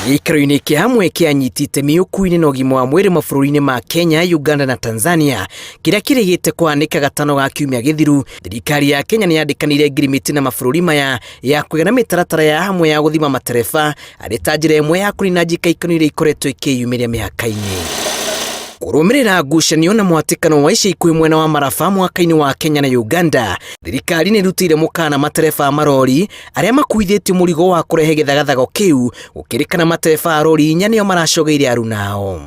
Gĩikaro-inĩ kĩa hamwe kĩa anyiti itemi ũkuui-inĩ na ũgima wa mwĩrĩ mabũrũri-inĩ ma Kenya, Uganda na Tanzania kĩrĩa kĩrĩgĩte kũhanĩka gatano ga kiumia gĩthiru, thirikari ya Kenya nĩ yandĩkanĩire ngirimiti na mabũrũri maya ya kũgĩa na mĩtaratara ya hamwe ya gũthima matereba arĩ ta njĩra ĩmwe ya kũnina njikaikano iria ikoretwo ikĩyumĩria mĩhaka-inĩ. Kũrũmĩrĩra ngucanio na mwatĩkano wa ica ikuhĩ mwena wa Maraba mwaka-inĩ wa Kenya na Uganda, thirikari nĩ ĩrutĩire mũkana matereba a marori arĩa makuithĩtio mũrigo wa kũrehe gĩthagathago kĩu, gũkĩrĩkana matereba a rori inya nĩo maracogeire aruna ao.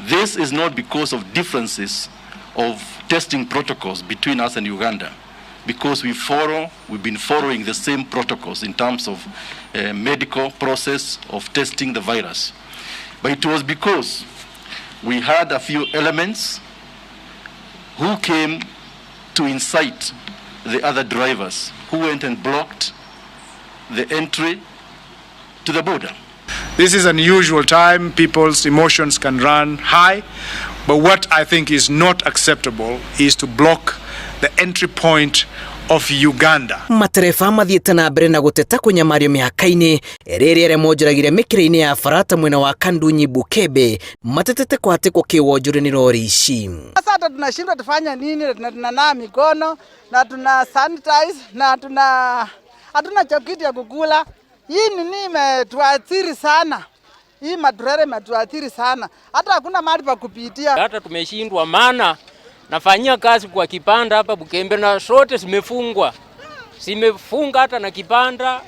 This is not because of differences of testing protocols between us and Uganda, because we've been following the same protocols in terms of medical process of testing the virus. But it was because we had a few elements who came to incite the other drivers who went and blocked the entry to the border. This is unusual time. People's emotions can run high. But what I think is not acceptable is to block the entry point of Uganda. Matereba mathiĩte na mbere na gũteta kũnyamario mĩhaka-inĩ rĩrĩa arĩa monjoragire mĩkĩra-inĩ ya barata mwena wa Kandunyi Bukembe matetete kũhatĩkwo kĩwonjoria nĩ rori ici. Sasa hata tunashindwa tufanye nini, tunanawa mikono na tuna sanitize na tuna hatuna kitu ya kukula. Hii nini imetuathiri sana. Hii maturere imetuathiri sana, hata hakuna mahali pa kupitia. Hata tumeshindwa, maana nafanyia kazi kwa kibanda hapa Bukembe na sote zimefungwa, zimefunga hata na kibanda.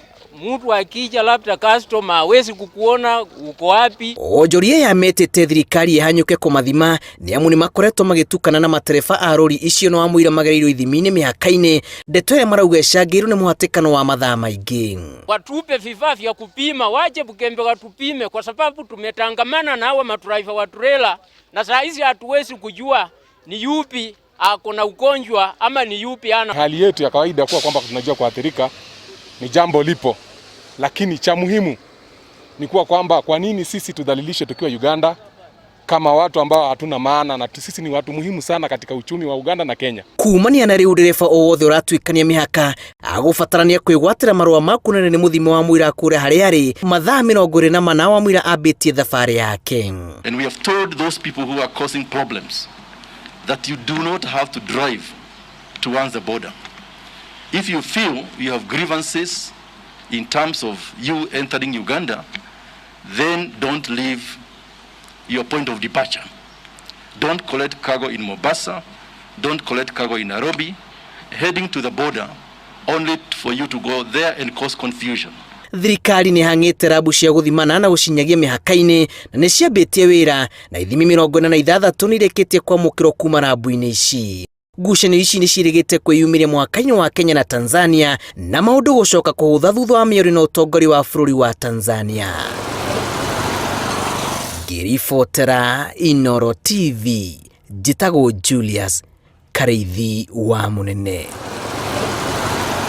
Mtu akija labda customer hawezi kukuona uko wapi. Onjoria aya metĩte thirikari ĩhanyũke kũmathima nĩ amu nĩ makoretwo magĩtukana na matereba a rori icio na wamũira magereirwo ithimi-inĩ mĩhaka-inĩ, ndeto ĩrĩa marauga ĩcangĩirwo nĩ mũhatĩkano wa mathaa maingĩ. Watupe vifaa vya kupima, waje Bukembe watupime, kwa sababu tumetangamana na hawa madriver wa trailer na saa hizi hatuwezi kujua ni yupi ako na ugonjwa ama ni yupi ana. Hali yetu ya kawaida kuwa kwamba tunajua kuathirika ni jambo lipo, lakini cha muhimu ni kuwa kwamba kwa nini sisi tudhalilishe tukiwa Uganda kama watu ambao hatuna maana, na sisi ni watu muhimu sana katika uchumi wa Uganda na Kenya. Kumania na rĩu ndereba o wothe ũratuĩkania mĩhaka agũbatarania kwĩgwatĩra marũa ma kuonania nĩ mũthimo wa mũira kũrĩa harĩa arĩ mathaa 24 wa mũira ambĩtie thabarĩ yake. And we have told those people who are causing problems that you do not have to drive towards the border. If you feel you have grievances in terms of you entering Uganda, then don't leave your point of departure. Don't collect cargo in Mombasa, don't collect cargo in Nairobi, heading to the border only for you to go there and cause confusion. Thirikari nĩ hang'ĩte rabu cia gũthimana na gũcinyagia mĩhaka-inĩ na nĩ ciambĩtie wĩra na ithimi 46 nĩ irĩkĩtie kwamũkĩrwo kuma rabu-inĩ ici. Ngucanio ici nĩ ciĩrĩgĩte kwĩyumĩria mwaka-inĩ wa Kenya na Tanzania na maũndũ gũcoka kũhũtha thutha wa mĩario na ũtongoria wa bũrũri wa Tanzania. Ngĩribotera Inooro TV, njĩtagwo Julius Karĩithi wa Mũnene.